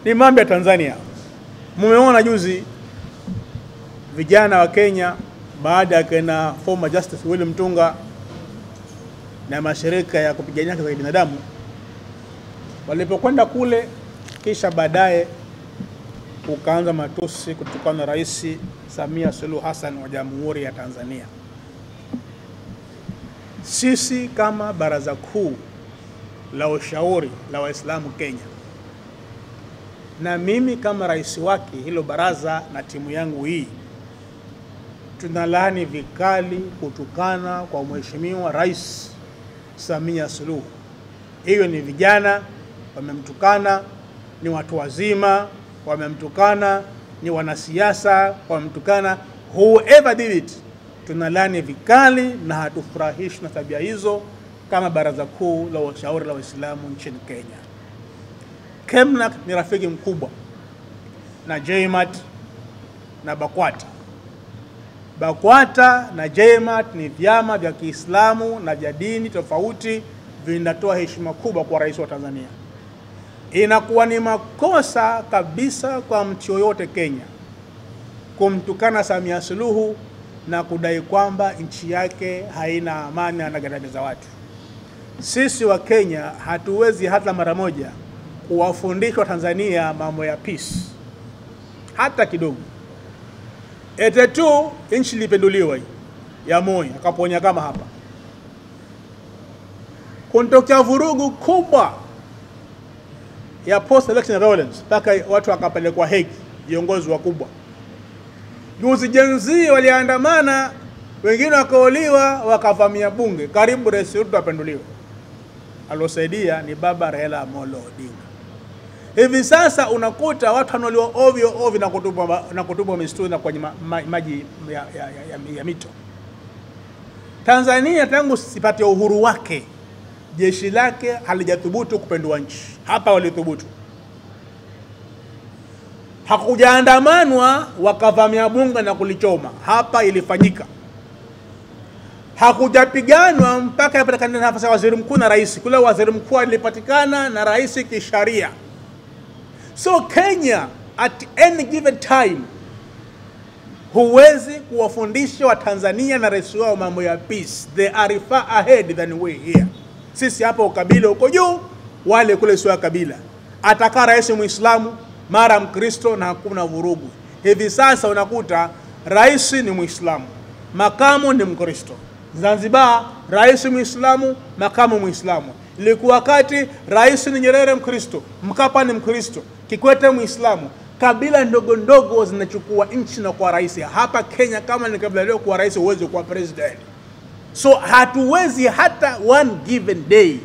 Ni mambo ya Tanzania. Mumeona juzi vijana wa Kenya baada ya kina former Justice Willy Mutunga na mashirika ya kupigania haki za binadamu walipokwenda kule, kisha baadaye ukaanza matusi kutokana na Rais Samia Suluhu Hassan wa Jamhuri ya Tanzania. Sisi kama Baraza Kuu la Ushauri la Waislamu Kenya, na mimi kama rais wake hilo baraza na timu yangu hii, tunalaani vikali kutukana kwa Mheshimiwa Rais Samia Suluhu. Hiyo ni vijana wamemtukana, ni watu wazima wamemtukana, ni wanasiasa wamemtukana. Whoever did it, tunalaani vikali na hatufurahishwi na tabia hizo kama Baraza Kuu la Ushauri la Waislamu nchini Kenya. Kemnak ni rafiki mkubwa na JMAT na BAKWATA. BAKWATA na JMAT ni vyama vya Kiislamu na vya dini tofauti, vinatoa heshima kubwa kwa rais wa Tanzania. Inakuwa ni makosa kabisa kwa mtu yoyote Kenya kumtukana Samia Suluhu na kudai kwamba nchi yake haina amani na anagandamiza watu. Sisi wa Kenya hatuwezi hata mara moja kuwafundisha Tanzania mambo ya peace hata kidogo. Ete tu nchi ilipinduliwa hii ya Moi akaponya kama hapa, kuntokea vurugu kubwa ya post election violence mpaka watu wakapelekwa Hague, viongozi wakubwa. Juzi Gen Z waliandamana, wengine wakauliwa, wakavamia bunge, karibu Rais Ruto apenduliwe. Alosaidia ni baba Raila Amolo Odinga. Hivi sasa unakuta watu wanauliwa ovyo ovyo na kutupwa misituni na kwenye maji ya mito. Tanzania tangu sipate uhuru wake, jeshi lake halijathubutu kupindua nchi. Hapa walithubutu. Hakujaandamanwa wakavamia bunge na kulichoma. Hapa ilifanyika. Hakujapiganwa mpaka ipatikane nafasi ya waziri mkuu na rais. Kule waziri mkuu alipatikana na rais kisharia. So Kenya at any given time huwezi kuwafundisha wa Tanzania na rais wao mambo ya peace. They are far ahead than we here. Sisi hapa ukabila uko juu, wale kule sio kabila. Atakaa rais Muislamu mara Mkristo na hakuna vurugu. Hivi sasa unakuta rais ni Muislamu, makamu ni Mkristo. Zanzibar rais Muislamu, makamu Muislamu. Ilikuwa wakati rais ni Nyerere Mkristo, Mkapa ni Mkristo, Kikwete Muislamu. Kabila ndogo ndogo zinachukua nchi na kuwa rais. Hapa Kenya kama ni kabila leo kuwa rais uweze kuwa president. So hatuwezi hata one given day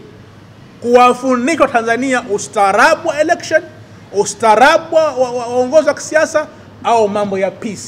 kuwafunika Tanzania ustaarabu wa election, ustaarabu wa uongozi wa kisiasa au mambo ya peace.